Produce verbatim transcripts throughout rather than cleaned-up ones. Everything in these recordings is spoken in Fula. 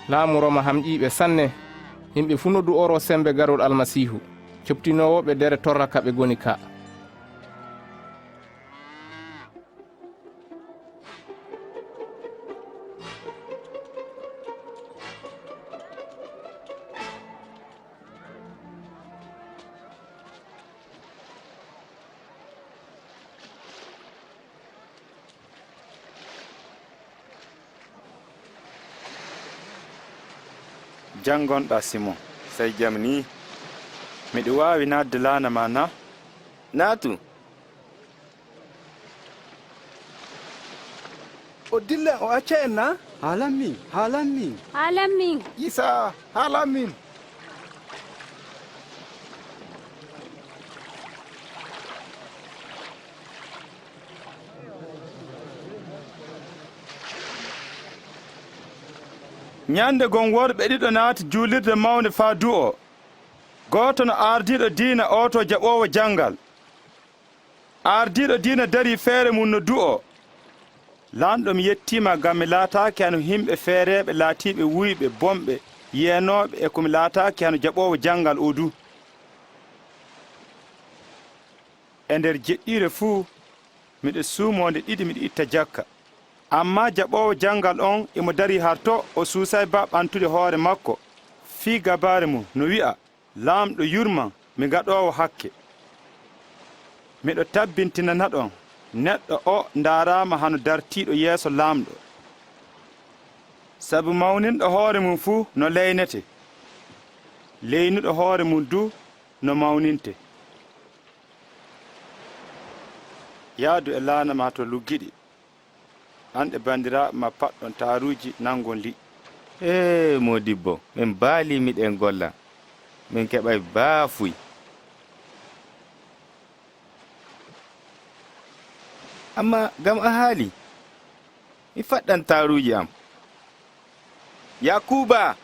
Laamu Roma hamƴii ɓe sanne. Yimɓe fuu no du'oroo semmbe garol Almasiihu, coptinoowo ɓe de'ere torra ka ɓe ngoni ka. Janngonɗaa Simon, sey jam nii? Miɗo waawi naatde laana ma na? Naatu. O dilla, o acca en na? Haalan min, haalan min. Haalan min. Isa, haalan min. Nyannde gom worɓe ɗiɗo naati juulirde mawnde faa du'oo. Gooto no aardiiɗo diina, ooto jaɓoowo janngal. Aardiiɗo diina darii feere mum no du'oo. Laamɗo, mi yettii ma ngam mi laataaki hano yimɓe feereeɓe laatiiɓe wuyɓe, bonɓe, yeenooɓe, e ko mi laataaki hano jaɓoowo janngal oo du. E nder jeɗɗiire fuu, miɗo suumoo nde ɗiɗi miɗo itta jakka. Ammaa jaɓoowo janngal oon imo darii har to, o suusaay baa ɓantude hoore makko fii gabaare mum, no wi'a, Laamɗo, yurman, mi gaɗoowo hakke. Miɗo tabbintinanaɗon, neɗɗo oo ndaaraama hano dartiiɗo yeeso Laamɗo. Sabu mawninɗo hoore mum fuu no leynetee, leynuɗo hoore mum du no mawnintee. Yaadu e laana maa to luggiɗi. Aan e banndiraaɓe maa paɗɗon taaruuji, nanngon liƴƴi. Ee, moodibbo, min mbaalii miɗen golla. Min keɓay baafuy. Ammaa ngam a haalii, mi faɗɗan taaruuji am. Yaakuuba!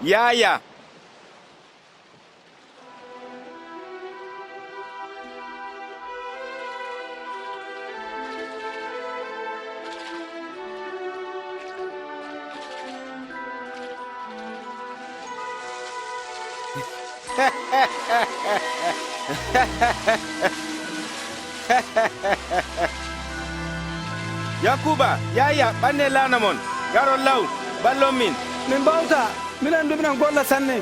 Yaaya! Yaakuuba, Yaaya, ɓannee laana mon, ngaron law, mballon min. Min mbaawtaa, minen du minen golla sanne.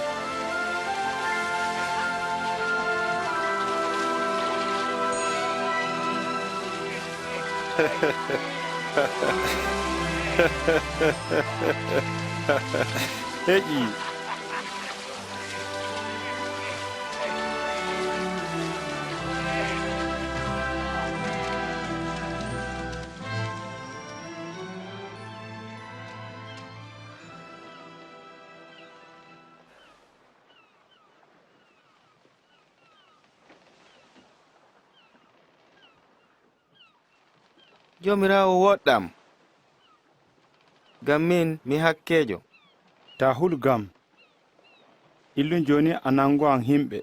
Heƴii. Joomiraawo, woɗɗam, ngam miin mi hakkeejo. Taa hul ngam. Illun jooni a nanngo am himɓe,